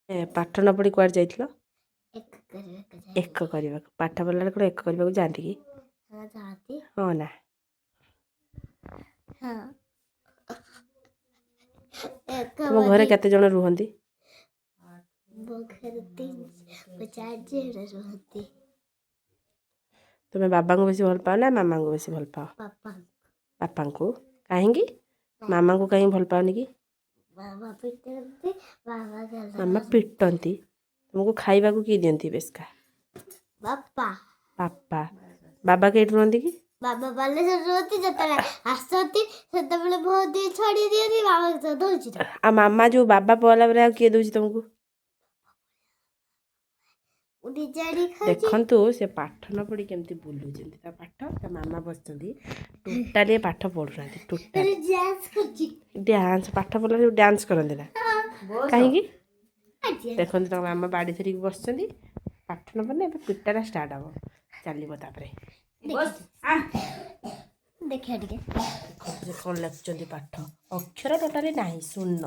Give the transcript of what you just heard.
ପାଠ ନ ପଢ଼ି କୁଆଡ଼େ ଯାଇଥିଲ? ଏକ କରିବାକୁ ଯାଇ। ଏକ କରିବାକୁ। ପାଠ ପଢ଼ିଲା ବେଳେ କ'ଣ ଏକ କରିବାକୁ ଯାଆନ୍ତି କି? ହଁ, ଯାଆନ୍ତି। ହଁ ନା? ହଁ, ଏକ। ତୁମ ଘରେ କେତେ ଜଣ ରୁହନ୍ତି? ମୋ ଘରେ 3, 4 ଜଣ ରୁହନ୍ତି। ତୁମେ ବାବାଙ୍କୁ ବେଶୀ ଭଲ ପାଅ ନା ମାମାଙ୍କୁ ବେଶୀ ଭଲ ପାଅ? ବାପା। ବାପାଙ୍କୁ କାହିଁକି? ମାମାଙ୍କୁ କାହିଁକି ଭଲ ପାଅନି କି? ମାମା ପିଟନ୍ତି, ମାମା ଗାଲ। ମାମା ପିଟନ୍ତି। ତୁମକୁ ଖାଇବାକୁ କିଏ ଦିଅନ୍ତି ବେଶକା? ବାପା। ବାପା। ବାବା କେଇଠି ରୁହନ୍ତି କି? ବାବା ବାଲେଶ୍ୱର ରୁହନ୍ତି। ଯେତେବେଳେ ଆସନ୍ତି, ସେତେବେଳେ ବହୁତ ଦିନ ଛାଡ଼ି ଦିଅନ୍ତି। ବାବା ଦଉଛି ନା। ଆଉ ମାମା ଯୋଉ ବାବା ପଳେଇଲା ପରେ ଆଉ କିଏ ଦଉଛି ତୁମକୁ? ମୁଁ ନିଜେ ଆଣିକି ଖାଉଛି। ଦେଖନ୍ତୁ, ସେ ପାଠ ନ ପଢ଼ି କେମିତି ବୁଲୁଛନ୍ତି। ତା ପାଠ, ତା ମାମା ବସିଛନ୍ତି। ଟୋଟାଲି ପାଠ ପଢ଼ୁନାହାନ୍ତି ଟୋଟାଲି। ଡ୍ୟାନ୍ସ କରୁଛି। ଡ୍ୟାନ୍ସ? ପାଠ ପଢ଼ିଲା ସବୁ ଡ୍ୟାନ୍ସ କରନ୍ତି ନା? କାହିଁକି? ଆଜି ଦେଖନ୍ତୁ, ତାଙ୍କ ମାମା ବାଡ଼ି ଧରିକି ବସିଛନ୍ତି। ପାଠ ନ ପଢ଼ିଲେ ଏବେ ପିଟାଟା ଷ୍ଟାର୍ଟ ହେବ, ଚାଲିବ ତାପରେ। ଦେଖିବା ଟିକେ। ଦେଖନ୍ତୁ, ସେ କ'ଣ ଲେଖୁଛନ୍ତି ପାଠ। ଅକ୍ଷର ଟୋଟାଲି ନାହିଁ, ଶୂନ।